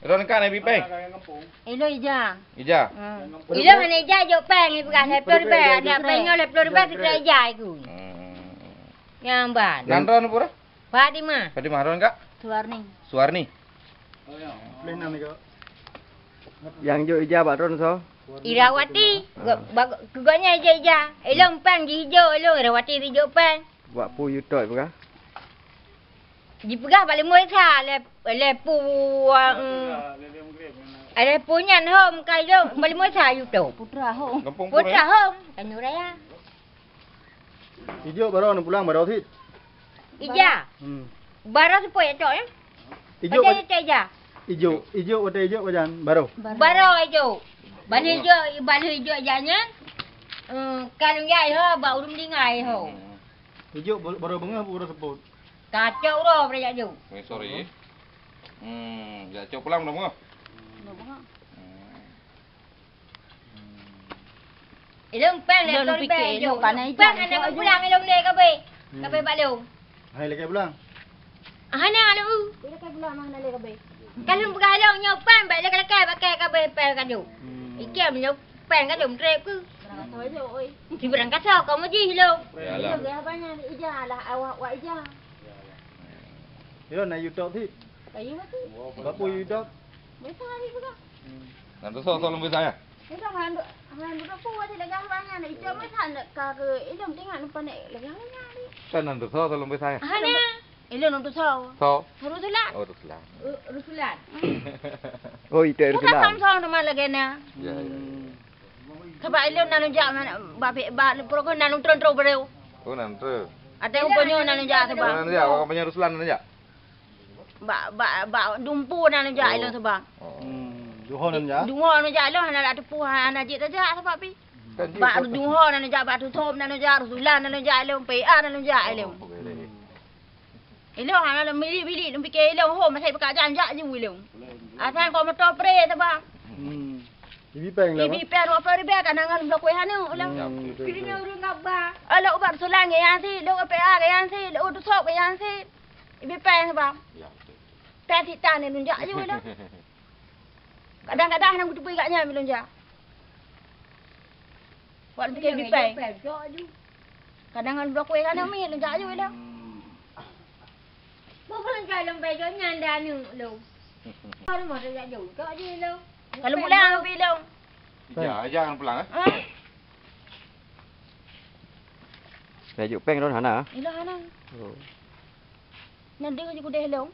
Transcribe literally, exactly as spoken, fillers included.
Droeneuh ka na bi péng? Ilôn ija. Ija? Hmm. Ilôn hana ija jok péng, ipeugah lhèe ploh ribèe, adak péng nyoe lhèe ploh ribèe sikrek ija ikui. Hmm. Nyang ban. Nan droeneuh peue? Fatimah. Fatimah, droeneuh ka? Suwarni. Suwarni. Nyang jok ija bak droeneuh soe? Irawati. Ah. Gobnyan ija-ija. Ilôn péng jih ijok, ilôn Irawati jijok péng. Bak peue yue tôb ipeugah? Jipeugah bak leumo sa lé, lé pu, em, lé pu nyan hom ka ilôn bak leumo sa yue tôb. Putra hom. Putra hom. Tanjung Raya. Ijok baroe neupulang baroe cit. Ija. Hmm. Baroe seupôt ya, Cok, ya? Ijok pajan, Cok, ija? Ijok, ijok watèe ijok pajan baroe. Baroe ijok. Balik ijok, balik ijok ija nyan. Eh, ka lôn jai ho, bak ureueng tinggai ho. Ijok baroe beungoh, baroe seupôt. Ka cok uroe pada jak jok. Eh, sorry. Hmm, jak cok pulang baroe beungoh. Baroe beungoh. Hmm. Ilôn péng lé lôn pike, ilôn ka na ija. Péng hana pulang ilôn lé kabeh. Hmm. Kabeh bak lôn. Hai lakèe pulang. Hana lôn. Lakèe pulang hana lé kabeh. Ka lôn peugah lôn nyoe péng bèk lakèe-lakèe pakai kabeh péng ka jok. Hmm. Ikem nyoe péng ka jok trép keu. Sibarang kasoe kamoe jih lôn. Yalah. Lôn gaya banyak ija lah awak wak ija. Yo na YouTube cit. Ayo tu. Bak peue YouTube? Biasa hari juga. Nan teusoe soe lôn biasa ya? Itu han han berapa wajib lagah banyak nak itu masa nak ka ke ilong tengok nampak nak lagah banyak ni. Kan nan teusoe soe lôn biasa ya? Hana. Ilong nan teusoe. Soe? Rusulan. Oh, Rusulan. Rusulan. Oh, itu Rusulan. Kan sama nama lagana. Ya, ya, ya. Sabab ilong nan jak mana ba ba pokok nan tron-tron bro. Oh, nan tron. Ada umpanya nan jak sebab. Nan jak, umpanya Rusulan nan jak. Bak, bak, bak dumpu nan jak ilong sebab. Hmm, duho nan jak? Duho nan jak ilong hana teupeu hana jeuet tajak sebab pi. Bak duho nan jak, bak tusom nan jak, Rusulan nan jak ilong, P A nan jak ilong. Ilong hana lom milik-milik lom pike ilong ho masai peukajak jak ju ilong. Asai ko moto pre sebab. Hmm. Ibi peng dah. Ibi peng dua puluh ribu kadang ngon blok weh hana ilong. Kini urang ngaba. Alok ubat Rusulan ke yang si, lok P A ke yang si, lok tusom ke yang si. Ibi peng sebab. Peng sita ni nunjak aju ilong. Kadang-kadang hana kuteupeu gak nyan ilong jak. Buat pike ibi peng. Kadang ngon blok weh hana mi ilong jak aju ilong. Bukan kalau bejo nyan dah anu ilong. Kalau mau jak jauh, jak aju ilong. Kalau pulang abi ilong. Ija, ija kan pulang eh? Ah. Dah juk peng dah hana. Ilong hana. Oh. Nan dia je kudeh ilong.